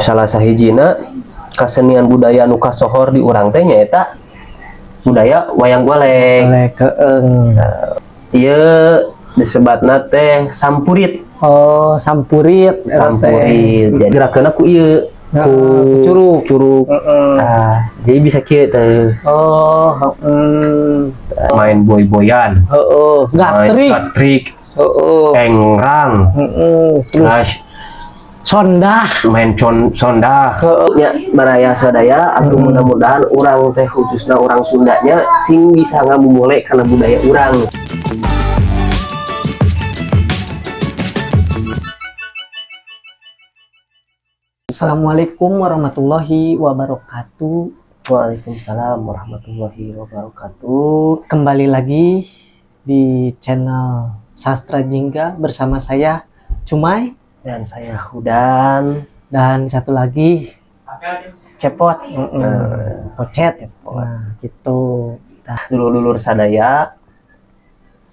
Salah sahijina kesenian budaya nu kasohor di urang teh nyaeta budaya wayang golek. Golek, heeh. Ieu disebatna teh sampurit. Oh, sampurit eta teh. Sampurit. Jadi gerakeunna ku ieu, ku curug. Curug. Heeh. Nah, jadi bisa kieu teh. Oh, heeh. Main boy-boyan, Heeh, main gatrik. gatrik, Heeh. engrang, Heeh. Terus terus sondah. Main sondah. Heeh. Nya baraya sadaya atau mudah-mudahan urang teh, khususnya orang Sundanya, sing bisa ngamumule kana budaya urang. Assalamualaikum warahmatullahi wabarakatuh. Waalaikumsalam warahmatullahi wabarakatuh. Kembali lagi di channel Sastra Jingga bersama saya Cumai Dan saya Hudan. Dan satu lagi Cepot. Pocet. Nah, gitu. Nah, Dulur-dulur sadaya,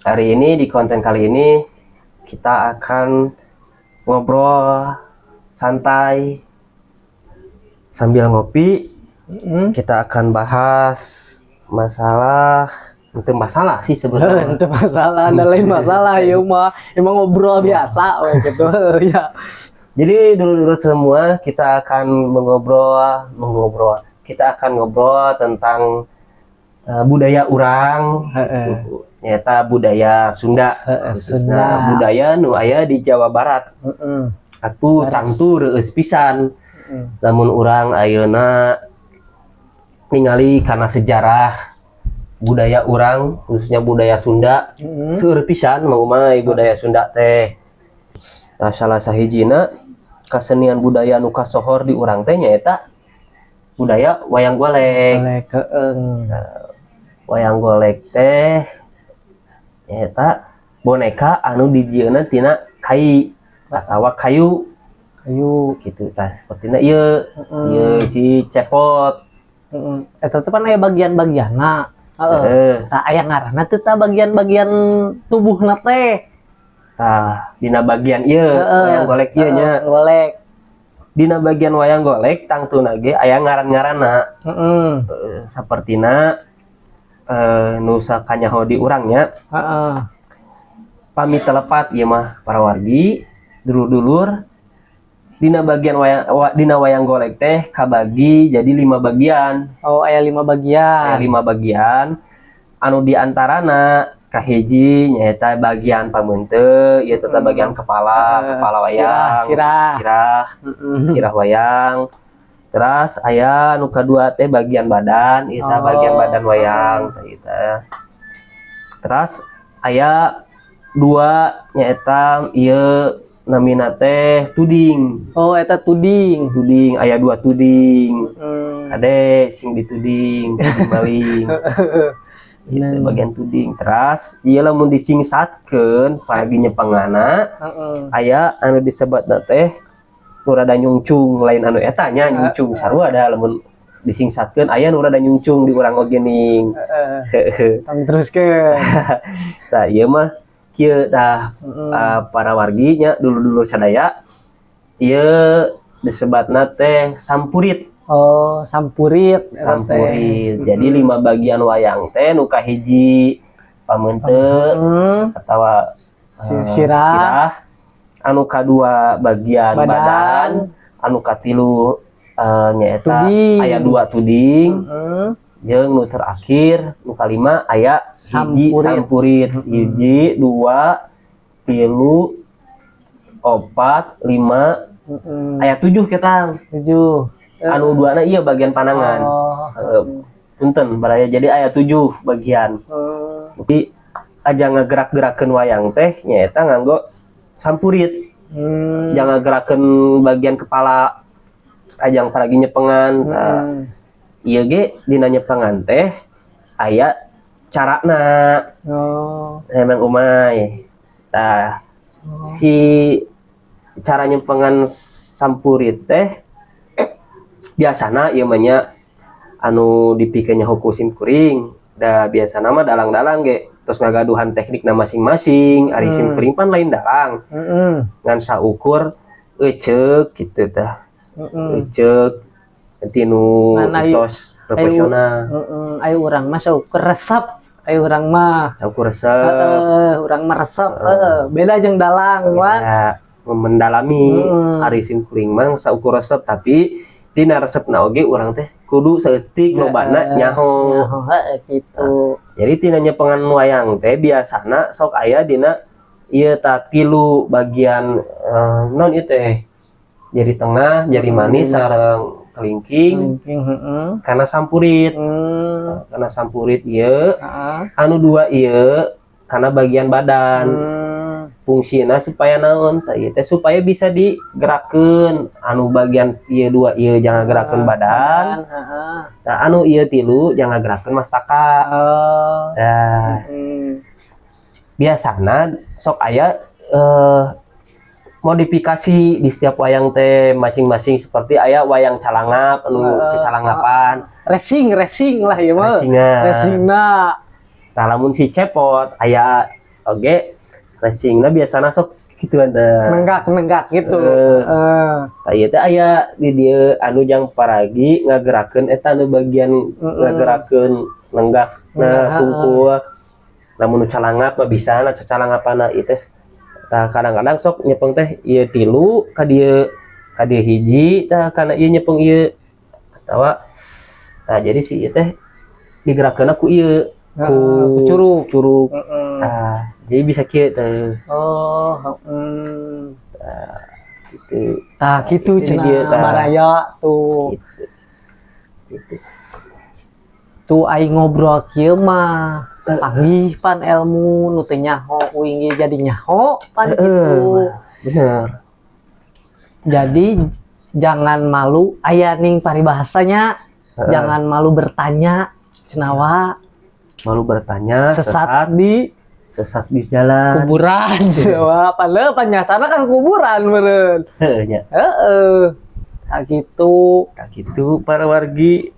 hari ini di konten kali ini kita akan ngobrol santai sambil ngopi. Kita akan bahas masalah, itu masalah sih sebenarnya. Itu masalah, ada lain masalah ya mah. Emang ngobrol biasa we gitu ya. Jadi dulur-dulur semua, kita akan mengobrol, mengobrol. Kita akan ngobrol tentang budaya urang, nyaeta budaya Sunda, khususnya Sunda. Budaya nu aya di Jawa Barat. Atuh Baras. Tangtu reueus pisan. Lamun urang ayeuna ningali kana sejarah budaya urang, khususnya budaya Sunda, seueur pisan mau mah budaya Sunda teh. Nah, salah sahijina kesenian budaya nu kasohor di urang teh nyaeta budaya wayang golek. Golek, heeh. Wayang golek teh nyaeta boneka anu dijieunna tina kai atawa kayu. Kayu. Gitu tah, sepertina ieu. Ieu si Cepot. Heeh. Eta teh pan aya bagian-bagianna. Heeh. Heeh. Tah, aya ngaranna teu tah bagian-bagian tubuhna teh? Tah, dina bagian ieu wayang golek ieu nya. Golek. Dina bagian wayang golek tangtuna ge aya ngaran-ngaranna. Heeh, sapertina nu sakanyaho di urang nya, pami teu lepat ieu mah, para wargi, dulur-dulur, dina bagian wayang dina wayang golek teh kabagi jadi lima bagian. Oh, aya lima bagian. Aya lima bagian anu diantarana kahiji nyaeta bagian pameunte, ieu teh bagian kepala, kepala wayang, sirah. Sirah, sirah wayang. Terus aya nu kadua teh bagian badan, ieu teh bagian badan wayang teh ieu teh. Terus aya dua, nyaeta ieu namina teh tuding. Oh, eta tuding. Tuding, aya dua tuding. Ade sing dituding, tuding maling. Gitu, bagian tuding. Terus ieu lamun disingsatkeun pagi nyepengana, aya anu disebutna teh nu rada nyungcung, lain anu eta nya, nyungcung sarua da lamun disingsatkeun aya nu rada nyungcung di urang oge ning. Heeh. Tong teruskeun. Tah, ieu mah kieu tah, para wargi nya, dulur-dulur sadaya, ieu disebatna teh sampurit. Oh, sampurit eta teh. Sampurit. Jadi lima bagian wayang teh nu kahiji pameunte atawa Sirah. Sirah, anu kadua bagian Badan. Badan, anu katilu nyaeta Tuding. Aya dua tuding, jeung nu terakhir nu kalima aya hiji Sampurit. Sampurit. Hiji, dua, tilu, opat, lima, aya tujuh ketang. Tujuh. Anu duana iya bagian panangan. Oh. Punten baraya, jadi aya tujuh bagian. Jadi aja ngegerak-gerakeun wayang teh nyaeta nganggo sampurit. Jangan ngegerakeun bagian kepala ajang paragi nyepengan. Nah, ieu ge dina nyepengan teh aya carana. Emang umay. Tah, si cara nyempengan sampurit teh biasana ieu mah nya anu dipikeun nyaho ku sim kuring da biasana mah dalang-dalang ge terus ngagaduhan teknikna masing-masing. Ari sim kuring pan lain dalang, ngan saukur eceuk gitu tah. Ceuk tinu Mana ieu? Tos profesional. Heeh, ayo urang mah saukur resep, ayo urang mah. Saukur resep. Heeh, urang mah resep, heeh. Beda jeung dalang, Wan. Ya, mendalami. Ari sim kuring mah saukur resep, tapi tina resepna oge urang teh kudu saeutik lobana nyaho. Nyaho, heeh, gitu. Jadi tina nyepengan wayang teh biasana sok aya dina ieu ta, tilu bagian, non ieu teh jari tengah, jari manis sareng kelingking Kelingking, heeh. kana sampurit. Kana sampurit ieu, anu dua ieu kana bagian badan. Fungsina supaya naon tah ieu teh? Supaya bisa digerakkeun. Anu bagian ieu dua ieu jang ngagerakkeun badan, nah anu ieu tilu jang ngagerakkeun mastaka. Nah, biasana sok aya modifikasi di setiap wayang teh masing-masing, seperti aya wayang calangap anu kecalangapan. Racing, racing lah ya mah. Racingan. Racingna. Nah, lamun si cepot aya oge racingna, biasana sok gituan teh. Nenggak, nenggak gitu. Tah, ieu teh aya di dieu anu jang paragi ngagerakeun eta anu bagian ngagerakeun nenggak, nah tungkul. Lamun nu calangap mah bisa na cacalangapanna ieu teh. Tah, kadang-kadang sok nyepeng teh ieu tilu ka dieu, ka dieu hiji, tah kana ieu nyepeng ieu atawa, nah jadi si ieu teh digerakkeunna ku ieu, ku Ku curug. Curug. Nah, jadi bisa kieu teh. Oh. Gitu. Tah, gitu Ini cenah dia, tah. Baraya tuh. Gitu. Gitu. Tuh, aing ngobrol kieu mah panggih pan ilmu nu teu nyaho uing ge jadi nyaho pan gitu. Bener. Jadi jangan malu, aya ning paribahasanya, jangan malu bertanya cenah wa. Malu bertanya sesat di sesat di jalan. Kuburan cenah wa, padahal panyasarna kan kuburan meureun. Heuh nya. Heeh. Nah, gitu. Nah, gitu para wargi,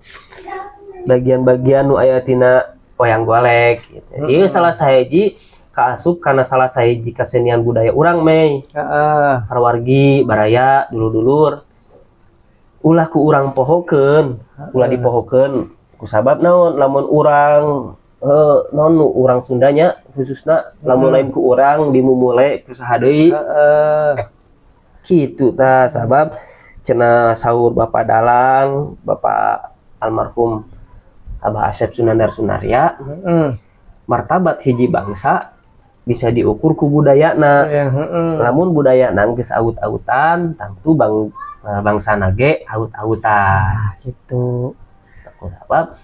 bagian-bagian nu aya tina wayang golek gitu. Ieu salah sahiji kaasup kana salah sahiji kesenian budaya urang, Mei. Para wargi, baraya, dulur-dulur, ulah ku urang pohokeun, ulah dipohokeun. Ku sabab naon? Lamun urang naon nu urang Sundanya khususna, lamun lain ku urang dimumule ku saha deui? Kitu tah, sabab cenah saur Bapak Dalang, Bapak almarhum Abah Asep Sunandar Sunarya, martabat hiji bangsa bisa diukur ku budayana. Lamun budayana geus awut-awutan, tangtu bangsa ge awut-awutan. Ah, gitu. Sebab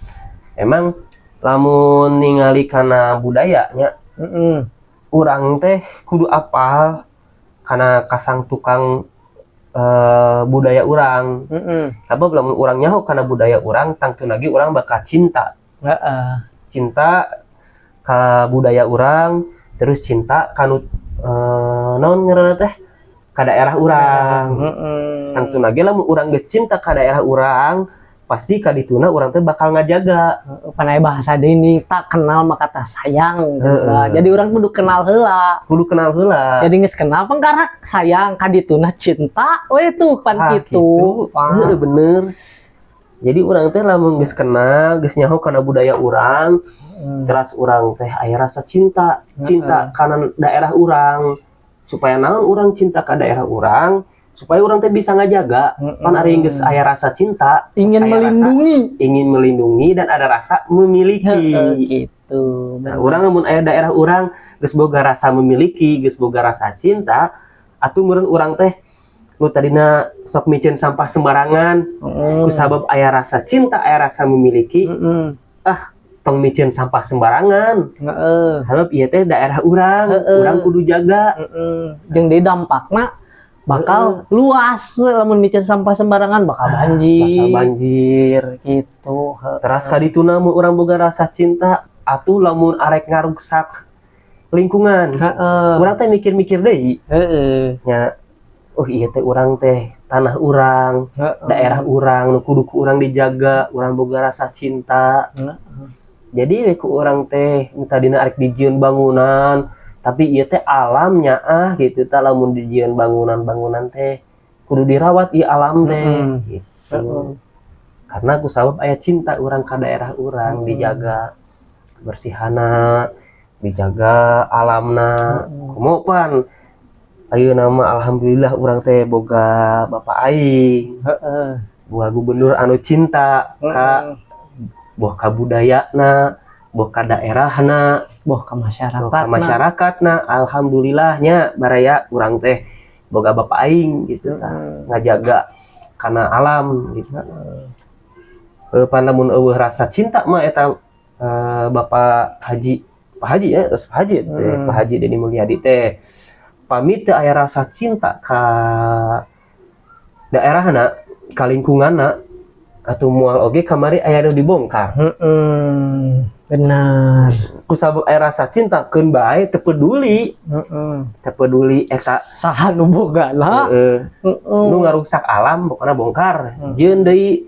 emang lamun ningali kana budayanya, urang teh kudu apal kana kasang tukang budaya urang. Sabab lamun urang nyaho kana budaya urang, tangtu lagi urang bakal cinta. Cinta ka budaya urang, terus cinta kanu naon ngaranna teh, ka daerah urang. Tangtu lagi lamun urang geus cinta ka daerah urang, pasti ka dituna urang teh bakal ngajaga. Pan aya bahasa deui nih, tak kenal maka tak sayang. Jadi urang kudu kenal heula. Kudu kenal heula. Jadi geus kenal pengkarak sayang ka dituna cinta we tuh pan Ah, kitu. Heeh, bener. Jadi urang teh lamun geus kenal, geus nyaho kana budaya urang, terus urang teh aya rasa cinta, cinta kana daerah urang. Supaya naon urang cinta ka daerah urang? Supaya urang teh bisa ngajaga. Pan ari geus aya rasa cinta, ingin aya rasa melindungi. Ingin melindungi dan ada rasa memiliki. Heeh, gitu. Nah, urang lamun aya daerah urang geus boga rasa memiliki, geus boga rasa cinta, atuh meureun urang teh nu tadina sok miceun sampah sembarangan, ku sabab aya rasa cinta, aya rasa memiliki, ah, tong miceun sampah sembarangan. Sabab ieu teh daerah urang, urang kudu jaga. Heeh. Jeung deui dampakna bakal luas, lamun miceun sampah sembarangan bakal banjir. Bakal banjir. Gitu. Heeh. Teras kadituna mun urang boga rasa cinta, atuh lamun arek ngaruksak lingkungan, urang teh mikir-mikir deui. Nya, oh iya teh urang teh tanah urang, daerah urang nu kudu ku urang dijaga, urang boga rasa cinta. Jadi we ku urang teh nu tadina arek dijieun bangunan, tapi ieu teh alamnya, ah gitu tah, lamun dijieun bangunan-bangunan teh Kudu dirawat ieu alam teh gitu. Karena ku sabab aya cinta urang ka daerah urang, dijaga kebersihanna, dijaga alamna. Komo pan ayeuna mah alhamdulillah urang teh boga bapak aing, boga gubernur anu cinta ka boh ka budayana, boh ka daerahna, Boh ka boh masyarakat. Ka masyarakatna. Alhamdulillahnya baraya, urang teh boga bapak aing gitu tah, ngajaga kana alam gitu. Pan lamun euweuh rasa cinta mah eta Bapak Haji, Pak Haji ya, terus Pak Haji teh, Pak Haji Dedi Mulyadi teh pami teu aya rasa cinta ka daerahna, ka lingkunganna, atau moal oge kamari aya nu dibongkar. Benar. Ku sabab aya rasa cinta, keun bae, teu peduli, teu peduli eta Saha nu bogana? Heeh. Nu ngarusak alam pokokna bongkar. Jeung deui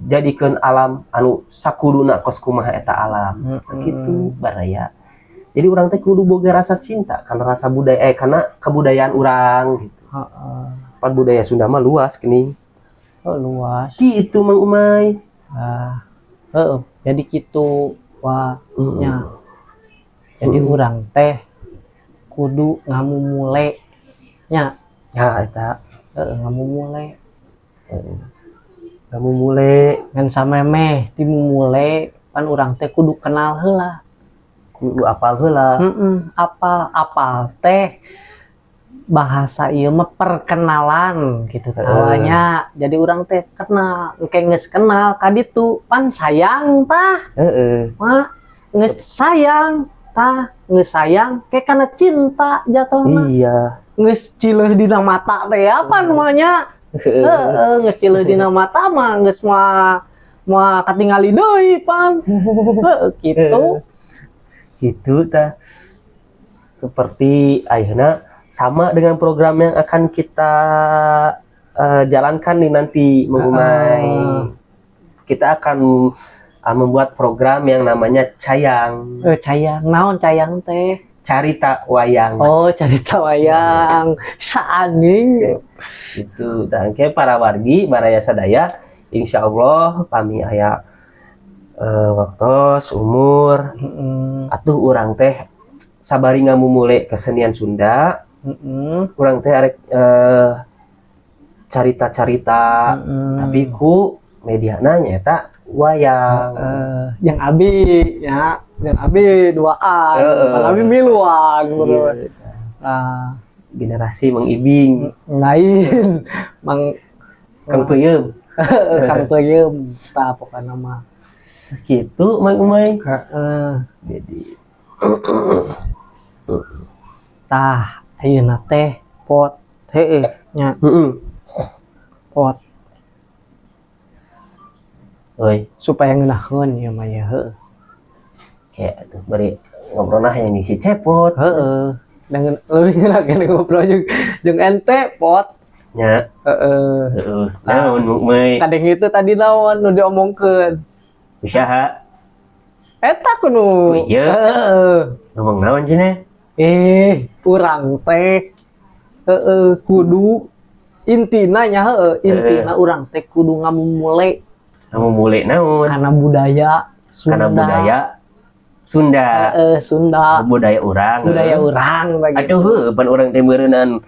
jadikeun alam anu sakuduna kos kumaha eta alam. Gitu baraya. Jadi urang teh kudu boga rasa cinta karena rasa budaya, karena kebudayaan urang gitu. Pan budaya Sunda mah luas gini. Oh, luas. Gitu, Mang Umay. Ah. Heeh, jadi gitu wah nya. Jadi urang teh kudu ngamumule nya. Ya eta. Heeh, ngamumule. Ngamumule. Ngan samemeh dimumule pan urang teh kudu kenal heula. Kudu apal heula. Heeh, apal apal teh bahasa ieu mah perkenalan gitu tawanya. Jadi urang teh kenal, engke geus kenal ka ditu pan sayang tah. Mah geus sayang tah, geus sayang ke kana cinta jatuhna. Geus cileuh dina mata teh apa namanya? Heeh, geus cileuh dina mata mah geus moal moal katingali deui pan. Heeh, gitu. Gitu tah. Seperti ayeuna sama dengan program yang akan kita jalankan nih nanti, Mang Umay. Kita akan membuat program yang namanya Cayang. Eh, cayang, naon cayang teh? Carita wayang. Oh, carita wayang. Saaning. Itu dan ke para wargi baraya sadaya, insya Allah pami aya waktos umur atuh urang teh sabari ngamumule kesenian Sunda, urang teh arek carita-carita, tapi ku mediana nyaeta wayang. Yang abi ya, yang abi duaan, yang abi miluan bro. Iya. Nah, generasi Mang Ibing. Lain Mang. Kang Peuyeum. Kang Peuyeum tah pokokna mah. Gitu, Mang Umay. Heeh. Jadi Tah, ayeuna teh pot heueuh nya. Pot. Oi. Supaya ngeunaheun ieu mah ya heueuh. Kayak tuh bari ngobrol nah yang ngisi cepot. Heeh. Dengan lebih ngeunaheun ngobrol jeung ente, pot. Nya. Heeh. Heeh, naon, Mang Umay? Kadang itu tadi naon nu diomongkeun? Usaha. Eta kudu. Oh, iya. Heeh. Ngomong naon cenah? Eh, urang teh heeh kudu intina nya heeh, intina urang teh kudu ngamumule. Ngamumule naon? Karena budaya Sunda. Karena budaya Sunda. Heeh, Sunda. Budaya urang. Budaya urang begitu. Aduh, heuh, pan urang teh meureunnan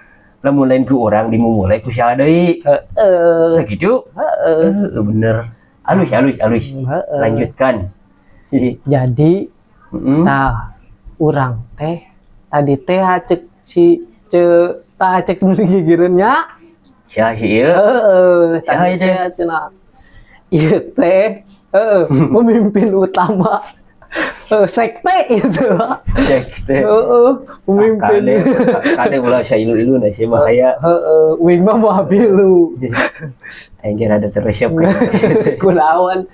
lamun lain ku urang dimumule ku saha deui? Heeh. Gitu. Heeh. Heeh, bener. Halus, halus, halus. Heeh. Lanjutkan. Jadi tah urang teh tadi teh cek si ce tah cek nu gigireun nya. Sia si ieu. Heeh, Saha tadi ieu teh? Teh cenah ieu teh heeh pemimpin utama sekte itu. Sekte. Heeh, pemimpin. Kade, kade ulah sailu-ilu nah sih bahaya. Heeh, uing mah moal milu. Aing ge rada teresep. Kunaon?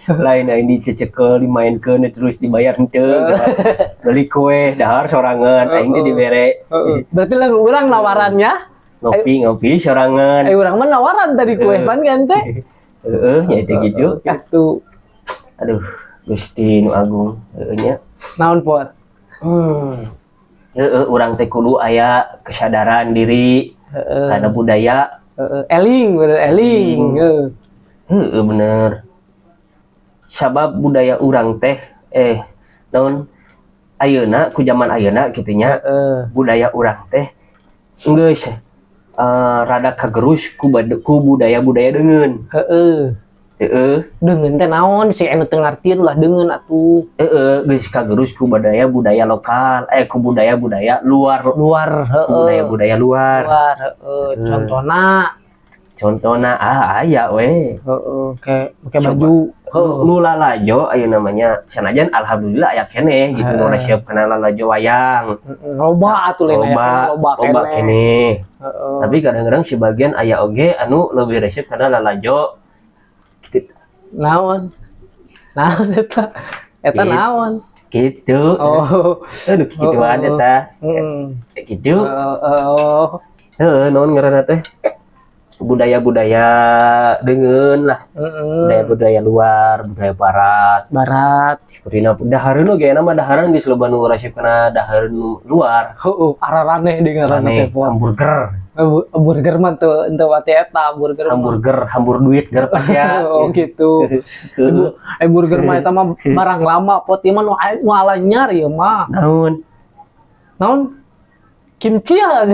Lain aing dicecekel, dimainkeun terus dibayar henteu. Beli kue dahar sorangan, aing teh dibere. Heeh. Berarti lah urang nawarannya. Ngopi ngopi sorangan. Eh, urang mah nawaran tadi kue pan kan teh. Heeh, nya teh gitu. Gitu. Aduh, Gusti nu agung, heueuh nya. Naon, pot? Heeh, urang teh kudu aya kesadaran diri Heeh. karena budaya. Heeh, eling bener eling. Heeh. Heeh, bener. Sabab budaya urang teh naon ayeuna ku zaman ayeuna kitu nya, budaya urang teh geus rada kagerus ku budaya-budaya deungeun. Heeh. Heeh. Deungeun teh naon si anu teu ngartieun, ulah deungeun atuh. Heeh, geus kagerus ku budaya-budaya lokal, ku budaya-budaya luar, Luar. ku budaya-budaya luar. Luar, heeh. Contohna? Contohna aya we. Heeh, kayak pakai Coba. baju. Heeh. Nu lalajo ayeuna namanya, sanajan alhamdulillah aya keneh gitu nu resep kana lalajo wayang. Heeh, loba atuh, lain aya Loba, keneh, loba loba keneh. Keneh. Heeh. Tapi kadang-kadang sebagian aya oge anu lebih resep kana lalajo gitu. Naon? Naon eta? Eta Gitu. naon? Gitu. Oh. Aduh, kikituan eta. Gitu. Oh. Heeh, naon ngaranna teh? Budaya-budaya deungeun lah, budaya-budaya luar, budaya barat. Barat. Seperti dahareun oge mah, dahareun geus loba nu resep kana dahareun luar. Heeh, araraneh di ngaranna Aneh, teh poa. Hamburger. Burger mah teu teu wate eta burger mah. Hamburger, hambur duit gerpak ya. Oh gitu. Heeh. Burger mah eta mah barang lama pot, ieu mah nu nu alanyar ieu mah. Naon? Naon? Kimchi ya.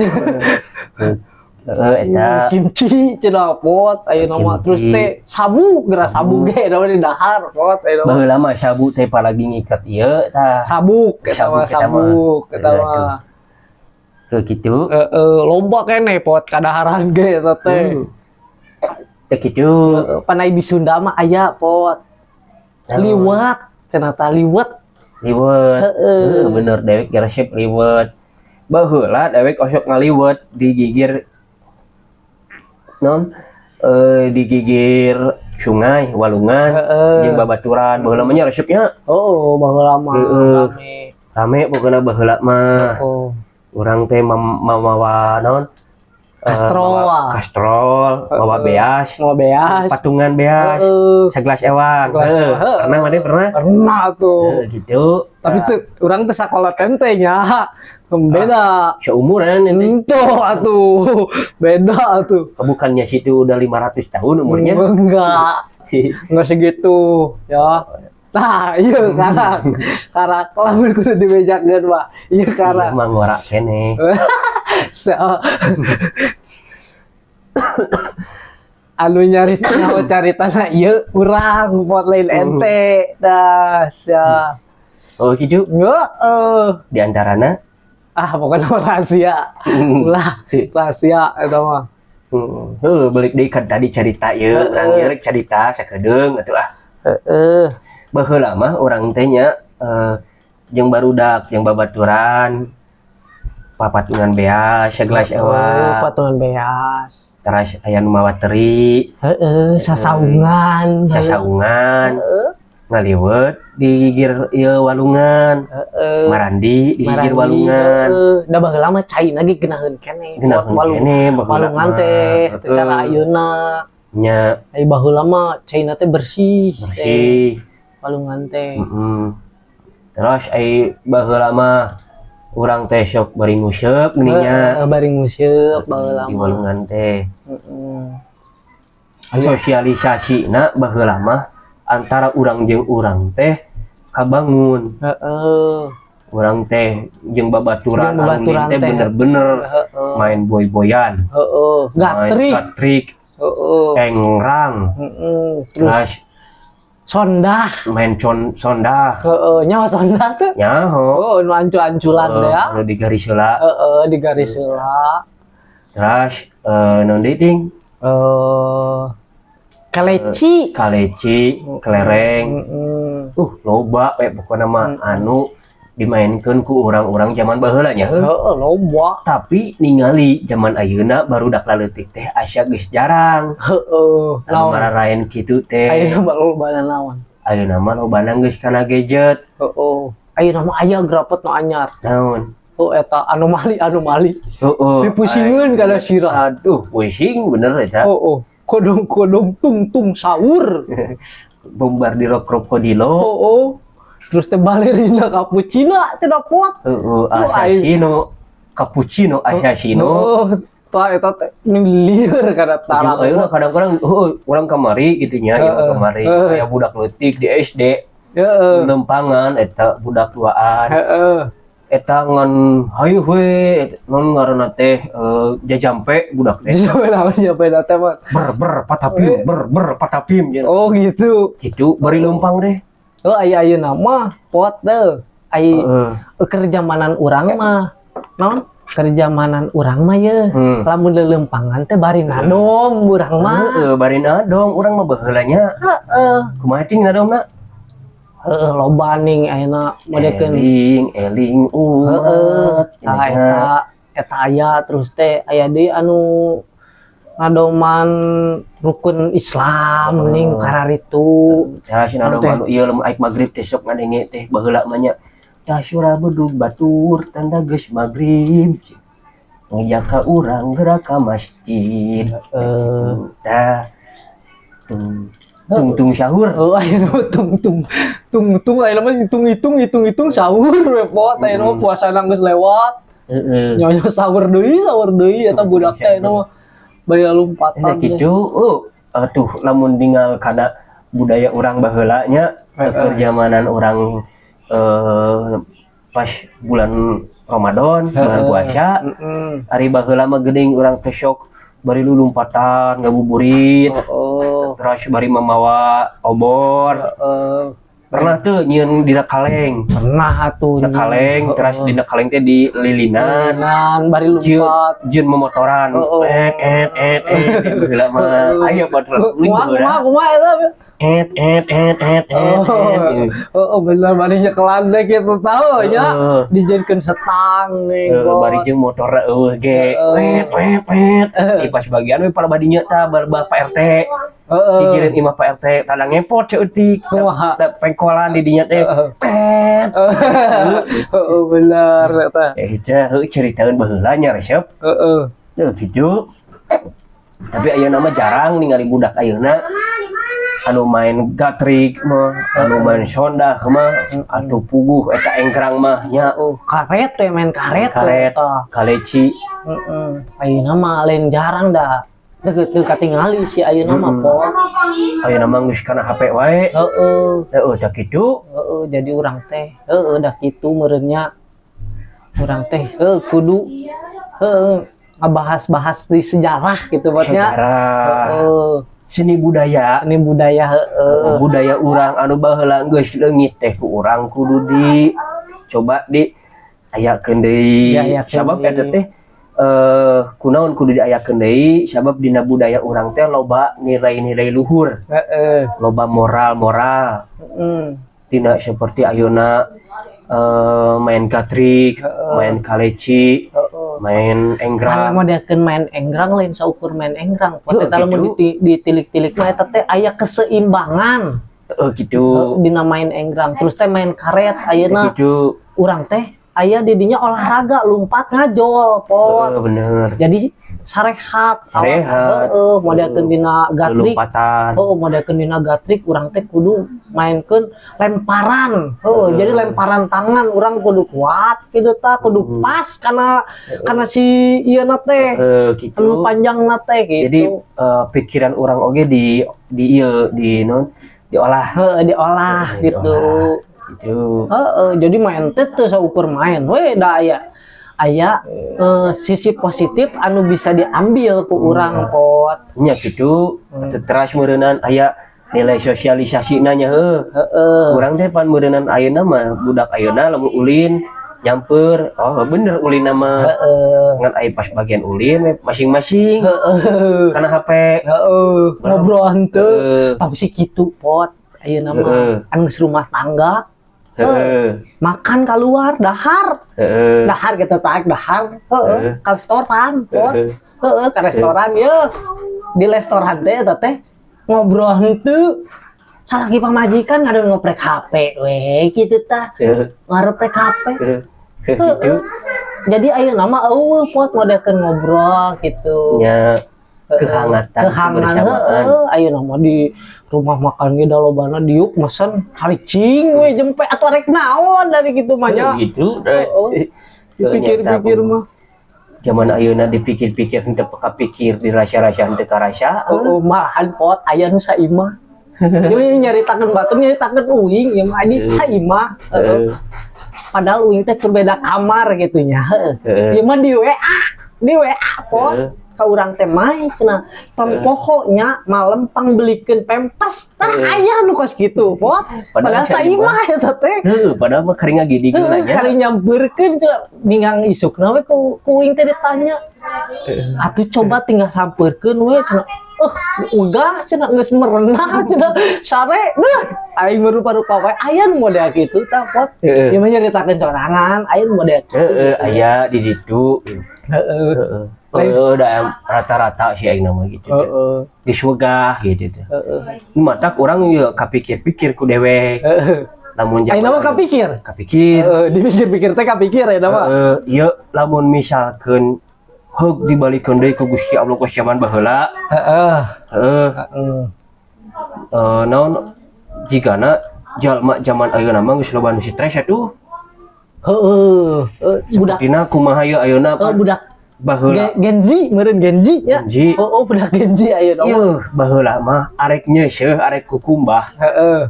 Heeh, eta. Kimchi cenah pot ayeuna mah. Terus teh sabu, geura sabu ge da di dahar pot ayeuna mah. Baheula mah sabu teh palagi ngikat ieu tah. Sabuk eta mah. Sabuk eta mah. Sabuk eta mah. Heuh, kitu. Heeh, loba keneh pot kadaharan ge eta teh. Teh kitu. Heeh, panai di Sunda mah aya pot. Naon? Liwet cenah tah, liwet. Liwet. Heeh. Heeh, bener, dewek ge resep liwet. Baheula dewek osok ngaliwet di gigir non di gigir sungai walungan jeung babaturan. Baheula mah nya resepnya. Oh, baheula mah rame. Rame pokokna baheula mah. Urang teh mamawa naon? Kastrol. Mawa kastrol, mawa beas, Mau beas. Patungan beas, segelas ewang. Segelas Heuh, ewang. Heeh. pernah mana, pernah? Pernah tuh. Heuh, gitu. Tapi Nah, tuh urang teh sakola tente nya. Beda. Seumuran ini. Ento atuh. Beda atuh. Bukannya situ udah 500 tahun umurnya? Enggak. Enggak segitu, ya. Nah, iya karak. Karak lamun kudu dibejakeun mah. Iya karak. Iya mah ngorak keneh. So, anu nyari tahu caritana ieu urang pot, lain ente. Dah, sia. Oh gitu. Heeh. Di antarana? Ah, pokoknya mah rahasia. Ulah, rahasia eta mah. Heuh, balik deui kan tadi cerita ieu, urang ieu rek carita sakedeung atuh ah. Heeh. Baheula mah urang teh nya jeung barudak, jeung babaturan papatungan beas, segelas ewang. Patungan beas. Teras aya nu mawa teri. Heeh, sasaungan. Sasaungan. Ngaliwet di gigir ieu walungan. Marandi di gigir Marandi, walungan. Heeh. Da baheula mah cai lagi geunaheun keneh. Geunaheun keneh baheula Walungan mah. teh teu cara ayeuna. Nya. Ai baheula mah caina teh bersih teh. Bersih. Walungan teh. Heeh. Terus ai baheula mah urang teh sok bari nguseup geuning nya. Heeh, bari nguseup baheula di mah. Walungan teh. Heeh. Sosialisasina baheula mah antara urang jeung urang teh kabangun. Urang teh jeung babaturan Jeung babaturan alumni teh teh. Bener-bener main boy-boyan. Heeh. Gatrik. Main gatrik, engrang, Heeh. Terus terus sondah. Main sondah. Heeh, nyawa sondah tuh. Nyaho. Oh, nu ancu-anculan teh ya. Anu di garis heula. Heeh, di garis heula. Terus naon deui ting? Kaleci. Kaleci, kelereng. Loba we pokona mah anu dimainkeun ku urang-urang zaman baheula nya. Heeh, loba. Tapi ningali zaman ayeuna barudak laleutik teh asa geus jarang. Heeh. Anu Naon? mararaen kitu teh. Ayeuna mah loba naon? Ayeuna mah lobana geus kana gadget. Heeh. Ayeuna mah aya grapet nu anyar. Naon? Oh, eta anomali anomali. Heeh. Pipusingeun kana sirah. Aduh, pusing bener eta. Oh. Kodong-kodong tung-tung sahur. Bombardiro krokodilo. Oh. Terus teh balerina cappuccino teh kuat. Heeh, Oh, aing. assassino. Cappuccino assassino. Oh, Tah, eta teh lieur kana Jeung tarang. ayeuna kadang-kadang heuh urang kamari gitu nya, ieu kamari aya budak leutik di SD lempangan eta budak duaan. Eta ngan hayu we non ngaranna teh jajampe budak teh. Sampai naon sampai teh mah? Ber ber patapim, ber ber patapim cenah. Oh, gitu. Gitu bari leumpang deh. Oh, aya ayeuna mah pot teh. Ai keur jamanan urang mah. Naon? Keur jamanan urang mah ye. Lamun leuleumpangan teh bari nadom urang mah. Heeh, bari nadom urang mah baheula nya. Kumaha cing nadomna? Heeh, loba ning ayeuna modekeun. Eling eling umat. Tah, eta eta aya, terus teh aya deui anu ngadoman rukun Islam ning kararitu. Tah, si nadom Teh. Anu ieu lamun aik magrib teh sok ngadenge teh baheula mah nya. Tah, sura bedug batur tanda geus magrib. Ngejaka urang gerak ka masjid. Tah. Tung tung tung sahur. Oh, ayeuna mah tung tung tung tung, ayeuna mah hitung hitung hitung hitung sahur repot ayeuna mah, puasa geus lewat. Nyonya sahur deui, sahur deui eta budak teh ayeuna mah bari lompatan Nah, teh. Gitu, oh, atuh lamun tinggal kana budaya urang baheula nya, keur jamanan urang pas bulan Ramadan, bulan puasa, ari baheula mah geuning urang teh sok bari lulumpatan ngabuburit, terus bari mamawa obor. Pernah tuh nyieun dina kaleng? Pernah atuh. Dina kaleng, terus dina kaleng teh di lilinan. Lilinan bari Jeung lumpat. Jeung memotoran. Et et et et baheula mah. Ayo batur. Kumaha kumaha kumaha eta? Et et et et et et. Oh, bener, bari nyekelan deh gitu tahu ya. Dijadikan setang nih. Bari jeung motor eueuh ge. Wet wet wet. Di pas bagian we para badinya tah bar Pak RT. Gigireun imah Pak RT tanda ngepot ceutik. Kumaha? Da pengkolan di dinya teh. Pet. Heeh, bener eta. Eh, teh heuh ceritaeun baheula nya resep. Tuh gitu. Tapi ayeuna mah jarang ningali budak ayeuna anu main gatrik mah, anu main sondah mah, atuh puguh eta engkrang mah nya. Oh, karet teh, main karet. Karet, Eta. Kaleci. Heeh. Ayeuna mah lain jarang dah. Deket teu katingali si ayeuna mah po. Ayeuna mah geus kana HP wae. Heeh, tah kitu. Heeh, jadi urang teh heeh dah kitu meureunnya urang teh heuh kudu heuh ngabahas-bahas di sejarah gitu buatnya. Sejarah. Seni budaya. Seni budaya, heeh. Budaya urang anu baheula geus leungit teh ku urang kudu di coba di ayakeun deui. Diayakeun Sabab deui. Eta teh kunaon kudu diayakeun deui, sabab dina budaya urang teh loba nilai-nilai luhur, loba moral-moral. Tina seperti ayeuna main gatrik, main kaleci, main Mana enggrang. Modelkeun main enggrang lain saukur main enggrang. Pote Heuh, eta lamun gitu. Ditilik-tilik mah eta teh aya keseimbangan. Heeh, gitu. Heuh, dina main enggrang. Terus teh main karet ayeuna Gitu. Urang teh aya di dinya olahraga lumpat ngajol pot. Heeh, bener. Jadi sarehat. Sarehat. Heeh, modelkeun dina gatrik. Lompatan. Oh, modelkeun dina gatrik urang teh kudu mainkeun lemparan. Oh, jadi lemparan tangan urang kudu kuat gitu tah, kudu pas karena si ieu na teh. Heeh, gitu. Anu panjangna teh gitu. Jadi pikiran urang oge di ieu di non diolah. Heeh, diolah Heeh, gitu. Diolah. Gitu. Heeh, jadi main teh teu saukur main we da aya aya sisi positif anu bisa diambil ku urang pot. Nya gitu, teras meureunan aya nilai sosialisasi nya heuh. Urang teh pan meureunan ayeuna mah budak ayeuna lamun ulin nyamper, oh bener ulin nama ngan aya pas bagian ulin we masing-masing karena HP. Heeh, ngobrol henteu. Tapi sih kitu pot ayeuna mah anu geus rumah tangga makan keluar dahar, dahar kita tak dahar heeh ke restoran pot, heeh ke restoran ye, di restoran teh eta teh ngobrol henteu, salaki pamajikan ngada ngoprek HP we kitu tah, ngareprek HP. Gitu. Jadi ayeuna mah eueuh pot modelkeun ngobrol gitu. Nya, kehangatan, kehangatan kebersamaan. Heeh, ayeuna mah di rumah makan ge da lobana diuk mesen caricing we jempe atuh rek naon dari kitu mah nya. Gitu. Heeh. Dipikir-pikir mah. Zaman ayeuna dipikir-pikir henteu kapikir, dirasa-rasa henteu karasa. Oh, malahan, Pot, aya nu saimah. Ieu nyaritakeun batur, nyaritakeun uing, ieu mah ini saimah. Heeh. Padahal uing teh berbeda kamar gitu nya. Heeh. Ieu mah di WA, di WA, Pot. Ka urang teh, "Mai," cenah, "tong poho nya malem pangbelikeun pempes." Tah, aya nu kos kitu, Pot. Padahal Padahal saimah eta teh. Heeh, padahal mah kering ngagidig Heeh, nya. Kali nyamperkeun cenah, ningang isukna we ku uing teh ditanya. "Atuh coba tinggal sampeurkeun we," cenah. "Eh, udah," cenah, "geus merenah," cenah. "Sare, deuh." Aing merupa-rupa wae aya nu model kitu tah, Pot. Heeh. Ieu mah nyaritakeun sorangan, aya nu model kitu. Heeh, aya di situ. Heeh. Heeh. Heeh, da rata-rata sih aing nama gitu teh. Geus wegah gitu teh. Nu matak urang ieu kapikir-pikir ku dewek. Lamun Aing mah kapikir. Kapikir. Heeh, dipikir-pikir teh kapikir ya mah. Heeh, ieu lamun misalkeun heug dibalikeun deui ku Gusti Allah ku zaman baheula. Heeh. Eh, naon jigana jalma zaman ayeuna mah geus loba nu stres atuh. Heeh. Budak Sapertina kumaha ieu ayeuna? Budak baheula. Gen Z meureun, Gen Z ya. Gen Z. Oh, budak Gen Z ayeuna mah. Ieu baheula mah arek nyeuseuh, arek kukumbah,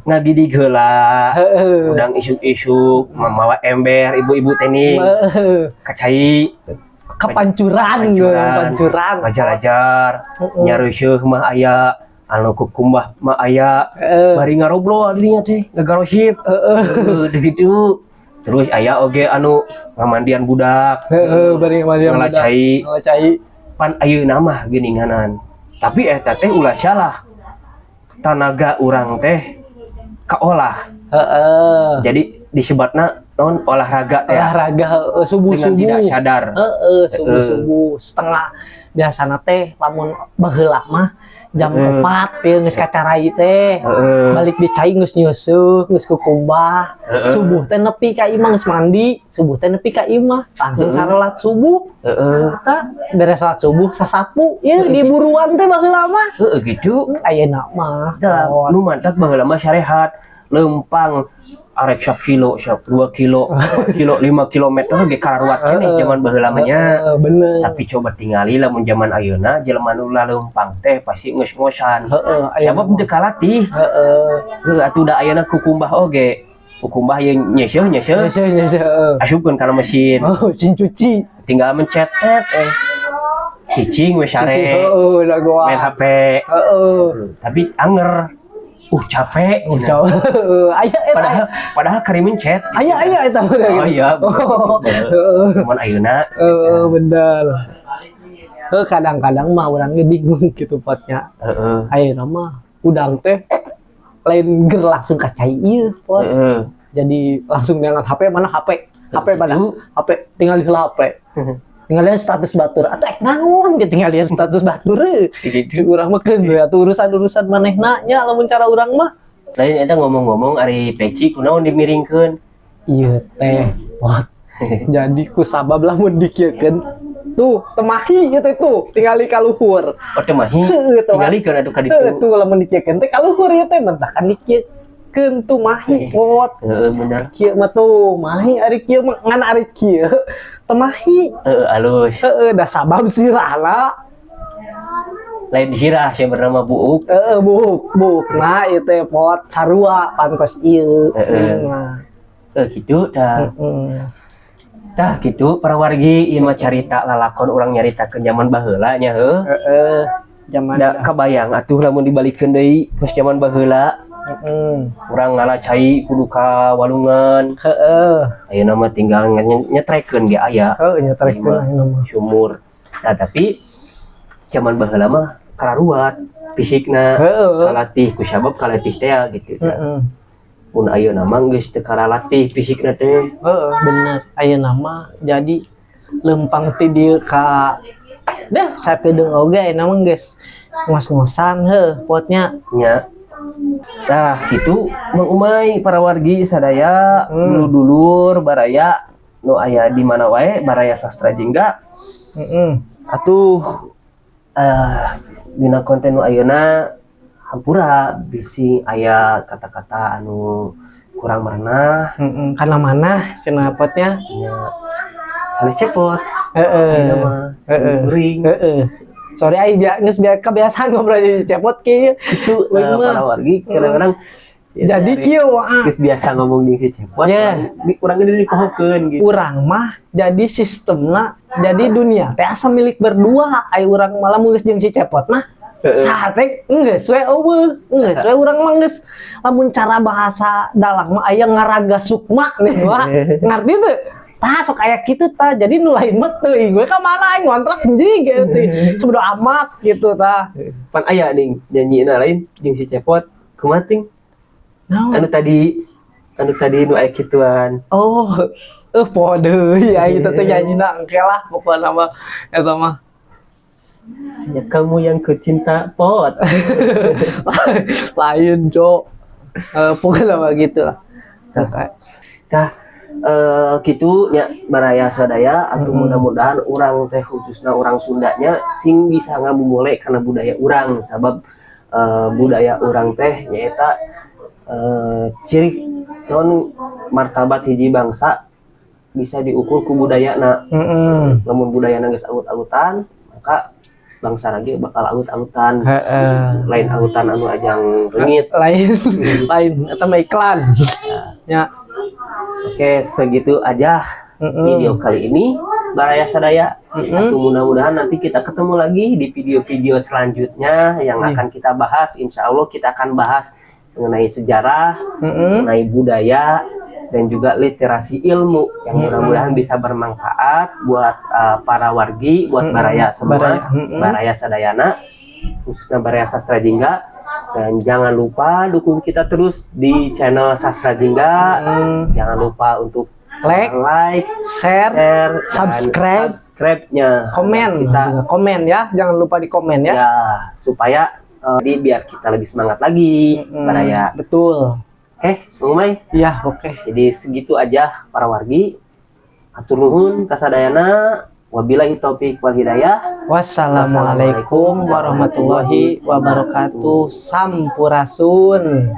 ngagidig heula. Udang isuk-isuk mamawa ember, ibu-ibu tening ka cai. Kepancuran, Pancuran. Pancuran. Ngajar-ajar. Nyareuseuh mah aya anu kukumbah mah aya, bari ngarobrol dinya teh, ngagarosip. Heeh, gitu. Terus aya oge anu ngamandian budak. Heeh, bari mandian Ngala budak. Cai. Ngala cai. Pan ayeuna mah geuninganan, tapi eta teh ulah salah, tanaga urang teh kaolah. Jadi disebatna naon, olahraga teh Olahraga, heeh, subuh-subuh. Dengan tidak sadar. Heeh, subuh-subuh setengah biasana teh lamun baheula mah jam 4 teh geus kacarai teh. Balik di cai geus nyeuseuk, geus kukumbah. Subuh teh nepi ka imah geus mandi, subuh teh nepi ka imah langsung sarolat subuh. Eta beres salat subuh sasapu ya di buruan teh baheula mah. Heeh, gitu. Ayeuna mah Tah, oh, nu mantak baheula mah sarehat, lempang, arek sakilo, sak 2 kilo, 4 kilo, 5 kilometer ge kararuat keneh zaman baheula mah nya. Heeh, bener. Tapi coba tingali lamun zaman ayeuna, jelema nu lempang teh pasti ngos-ngosan. Heeh, ayeuna Sabab mah. Teu kalatih. Heuh, atuh da ayeuna kukumbah oge. Kukumbah ye nyeuseuh nyeuseuh Nyeuseuh nyeuseuh, heeh. asupkeun kana mesin. Oh, mesin cuci. Tinggal mencet tet eh. Cicing we sare. Heeh, da goa. Main HP. Heeh. Tapi anger. Capek. Oh, cenah. jauh. Aya eta. Padahal padahal kari mencet. Aya aya eta bener. Oh iya. Oh, heeh. Cuman ayeuna Heeh, bener. Heuh, kadang-kadang mah urang ge bingung gitu, Potnya. Ayeuna mah udang teh lain ger langsung ka cai ieu, Pot. Jadi langsung dengan HP mana HP? HP mana? HP tinggal di HP. Tinggal lihat status batur atau ek naon gitu, tinggal lihat status batur euy. Gitu. Cik urang mah keun we atuh urusan-urusan manehna nya lamun cara urang mah. Lain eta ngomong-ngomong, ari peci kunaon dimiringkeun? Ieu teh, Pot. Jadi ku sabab lamun dikieukeun tuh temahi ieu teh tuh tingali ka luhur. Oh, teu mahi. Heueuh, teu mahi. Tingalikeun atuh ka Heueuh, ditu. Tuh lamun dikieukeun teh ka luhur ieu teh, mentakan dikieukeun tuh mahi, Pot. Heeh, bener. Kieu mah tuh mahi, ari kieu mah ngan ari kieu temahi. Heeh, alus. Heeh, da sabab sirahna. Lain sirah sih bernama buuk. Heeh, buuk buuk nah ieu teh, Pot, sarua pantos ieu. Nah. Heuh, gitu dah. Heeh. Tah gitu para wargi, ieu mah carita lalakon urang nyaritakeun zaman baheula nya heuh. Heeh. Zaman Da kabayang atuh lamun dibalikeun deui ke zaman baheula, urang ngala cai kudu ka walungan. Ayeuna mah tinggal nyetrekeun ge aya. Heeh, nyetrekeun ayeuna mah. Sumur. Nah, tapi zaman baheula mah kararuat fisikna, kalatih ku sabab kalatih teh gitu. Mun ayeuna mah geus teu karalatih fisikna teh. Heeh, bener. Ayeuna mah jadi lempang ti dieu ka deh sakedeung oge ayeuna mah geus ngos-ngosan heuh, Potnya. Nya. Tah gitu Mang Umay, para wargi sadaya, dulur-dulur baraya nu aya di mana wae, baraya sastra jingga. Atuh dina konten nu ayeuna hampura bisi aya kata-kata anu kurang merenah. Heeh, kana mana cenah, Potnya? Nya sanes cepot. Ayeuna mah kuring. Heeh. Sorry ai geus kebiasaan ngobrol jeung si Cepot kieu. Itu Uing mah. Para wargi kadang-kadang ya, Jadi kieu ah. geus biasa ngomong jeung si Cepot, urang ge dipohokeun gitu. Urang mah jadi sistemna jadi dunia teh asa milik berdua. Ai urang malah geus jeung si Cepot mah saha teh geus we euweuh, geus we urang mah geus. Lamun cara bahasa dalang mah aya ngaraga sukma nih, wah, ngerti teu? Tah, sok aya kitu tah. Jadi nu lain mah teuing we ka mana, aing ngontrak anjing gitu, sebodo amat gitu tah. Pan aya nih nyanyina lain jeung si Cepot, kumaha ting? Naon? Anu tadi nu aya kituan. Oh, poho deui ya itu teh nyanyina. Engke lah pokokna mah eta mah. Hanya kamu yang kucinta, pot. Lain, cok. Pokoknya mah gitu lah. Tah, kitu nya baraya sadaya atau mudah-mudahan urang teh, khususnya urang Sundanya, sing bisa ngamumule karena budaya urang, sabab budaya urang teh nyaeta ciri non martabat hiji bangsa bisa diukur ku budayana. Lamun budayana geus awut-awutan, maka bangsa lagi bakal awut-awutan. Lain awutan anu ajang reungit. Lain, lain, eta mah iklan ya. Oke, segitu aja video kali ini, baraya sadaya. Atau mudah-mudahan nanti kita ketemu lagi di video-video selanjutnya yang akan kita bahas. Insya Allah kita akan bahas mengenai sejarah, mengenai budaya, dan juga literasi ilmu yang mudah-mudahan bisa bermanfaat buat para wargi, buat baraya semua, Baraya, baraya sadayana, khususnya baraya Sastra Jingga. Dan jangan lupa dukung kita terus di channel Sastra Jingga. Jangan lupa untuk like, like, share, share, dan subscribe, subscribe-nya. Komen, Kita komen ya, jangan lupa di komen ya. Ya, supaya jadi biar kita lebih semangat lagi, baraya. Betul. Oke, Bang Umay. Ya, oke. Jadi segitu aja para wargi. Hatur nuhun kasadayana. Wabillahi taufik wal hidayah. Wassalamualaikum warahmatullahi wabarakatuh. Sampurasun.